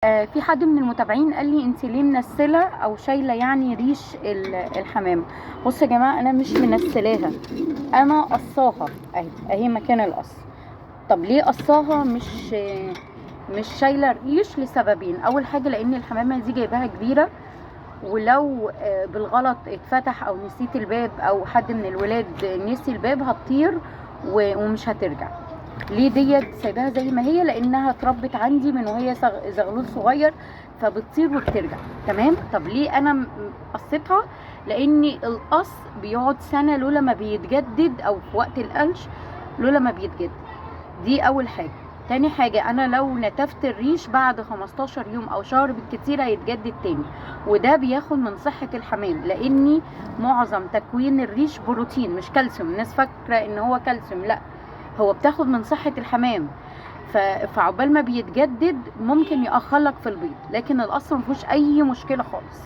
في حد من المتابعين قال لي انت ليه منسله او شايله يعني ريش الحمام. بصوا يا جماعة، انا مش منسلاها، انا قصاها اهي، اهي مكان القص. طب ليه قصاها مش شايله الريش؟ لسببين. اول حاجة لان الحمامة دي جايباها كبيرة، ولو بالغلط اتفتح او نسيت الباب او حد من الولاد نسي الباب هتطير ومش هترجع. ليه ديت سايباها زي ما هي؟ لانها اتربت عندي من وهي زغلول صغير، فبتطير وبترجع. تمام. طب ليه انا قصيتها؟ لان القص بيقعد سنة لولا ما بيتجدد، او في وقت القلش لولا ما بيتجدد. دي اول حاجة. تاني حاجة، انا لو نتفت الريش بعد 15 يوم او شهر بالكتير هيتجدد تاني، وده بياخد من صحة الحمام، لاني معظم تكوين الريش بروتين مش كالسيوم. الناس فاكره ان هو كالسيوم، لا، هو بتاخد من صحة الحمام. فعقبال ما بيتجدد ممكن يأخرلك في البيض، لكن القص ما فيهوش اي مشكلة خالص.